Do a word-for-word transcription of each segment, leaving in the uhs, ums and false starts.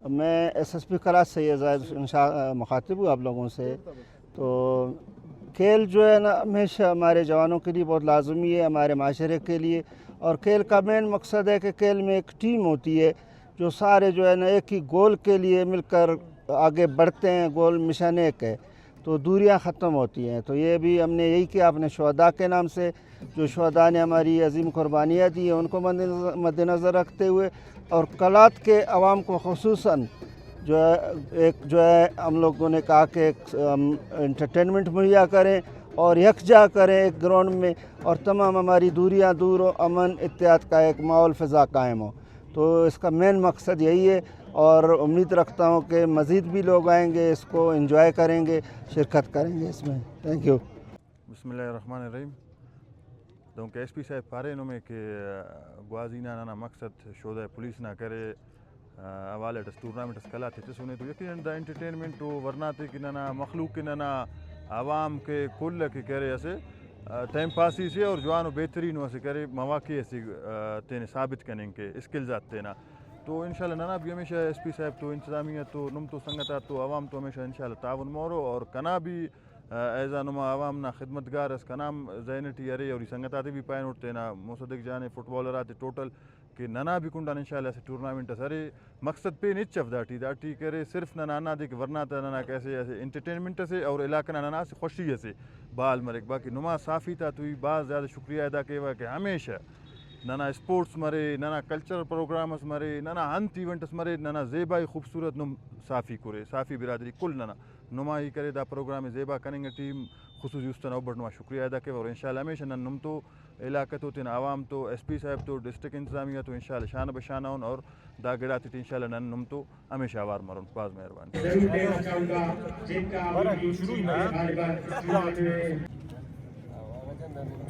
میں S S P Kalat سید زاہد شاہ مخاطب ہوں آپ لوگوں سے۔ تو کھیل جو ہے نا، ہمیشہ ہمارے جوانوں کے لیے بہت لازمی ہے، ہمارے معاشرے کے لیے۔ اور کھیل کا مین مقصد ہے کہ کھیل میں ایک ٹیم ہوتی ہے، جو سارے جو ہے نا، ایک ہی گول کے لیے مل کر آگے بڑھتے ہیں، گول مشن ایک ہے، تو دوریاں ختم ہوتی ہیں۔ تو یہ بھی ہم نے یہی کیا اپنے شہداء کے نام سے، جو شہداء نے ہماری عظیم قربانیاں دی ہیں، ان کو مد نظر، مد نظر رکھتے ہوئے، اور کلات کے عوام کو خصوصاً جو ہے، ایک جو ہے، ہم لوگوں نے کہا کہ ایک، ہم انٹرٹینمنٹ مہیا کریں اور یکجا کریں ایک گراؤنڈ میں، اور تمام ہماری دوریاں دور ہو، امن اتحاد کا ایک ماحول فضا قائم ہو۔ تو اس کا مین مقصد یہی ہے، اور امید رکھتا ہوں کہ مزید بھی لوگ آئیں گے، اس کو انجوائے کریں گے، شرکت کریں گے اس میں۔ Thank you. بسم اللہ الرحمن الرحیم۔ دہنکہ ایس پی صاحب پارے نمے کہ گوازی نا ننا مقصد شودہ پولیس نا کرے، آ، حوالہ اٹ اس ٹورنامنٹ اس قلات تے تسنے تو یقیناً دا انٹرٹینمنٹ و ورنا تے کہ ننا مخلوق کہ ننا عوام کہ کل کہ کرے اسہ، آ، ٹائم پاسی سے اور جوان و بہترین و اسہ کرے مواقع اسے، آ، تینے ثابت کننگ کے اسکلز آتے تینا۔ تو انشاءاللہ ننا بھی ہمیشہ ایس پی صاحب تو، انتظامیہ تو، نم تو، سنگت آتو، عوام تو ہمیشہ انشاءاللہ تعاون مورو اور کنا بھی، آ، ایز آ نما عوام نا خدمتگار اس، کنا ہم ذہن ٹی ارے اور ای سنگت آتے بھی پائنٹ تینا مصدق جان فٹبالر آتے ٹوٹل کہ ننا بھی کنڈان انشاءاللہ اسہ ٹورنامنٹ اس ارے۔ مقصد پین ہچ اف داٹی، داٹی کرے صرف ننا ہندادے کہ ورنا تا ننا کہ اسہ، اسہ انٹرٹینمنٹ اسے اور علاقہ نا ننا اسہ خوشی اسے بال مریک۔ باقی نما صحافی تا تو ای بھاز زیادہ شکریہ ادا کیوہ کہ ہمیشہ ننا اسپورٹس مرے، ننا کلچرل پروگرام اس مرے، ننا انت ایونٹ اس مرے، ننا زیبائی خوبصورت نم صحافی کرے، صحافی برادری کل ننا نمائی کرے دا پروگرام ءِ زیبا کننگ ٹی۔ خصوصی است انا ابٹ نما شکریہ ادا کیوہ اور انشاءاللہ ہمیشہ نن نم تو علاقہ تو تینا عوام تو، ایس پی صاحب تو، ڈسٹرکٹ انتظامیہ تو انشاءاللہ شانہ بہ شانہ ان اور دا گڑاتے ٹی انشاءاللہ نن نم تو ہمیشہ اوار مرون۔ بھاز مہربانی۔ ضرور دینا چاہوں گا، جن کا ابھی بھی ہمارے بار میں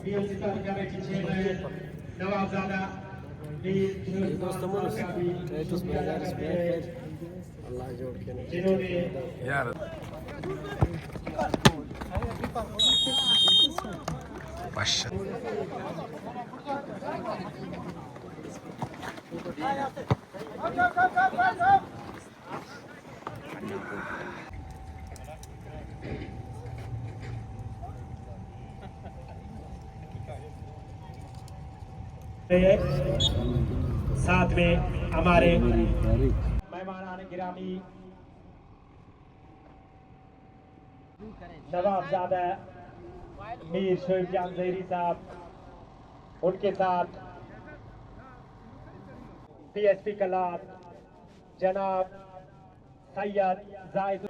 P L C committee chairman Nawabzada Mir Shoaib Khan کا بھی شکریہ ادا کرتے ہیں، جنہوں نے یار۔ ساتھ میں ہمارے مہمانان گرامی نواب زادہ میر شعیب جان زہری صاحب، ان کے ساتھ ڈی ایس پی کلات جناب سید زاہد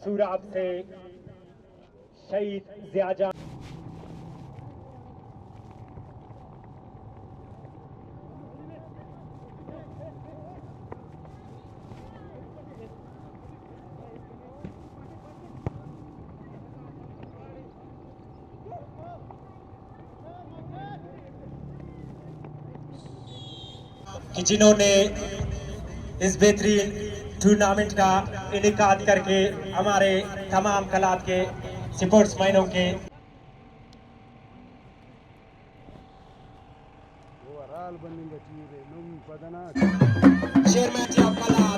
سوراب سے شہید ضیاء جان۔ کہ جنہوں نے اس بہترین ٹورنامنٹ کا انعقاد کر کے ہمارے تمام کلات کے سپورٹس مینوں کے چیئرمین صاحب کلات۔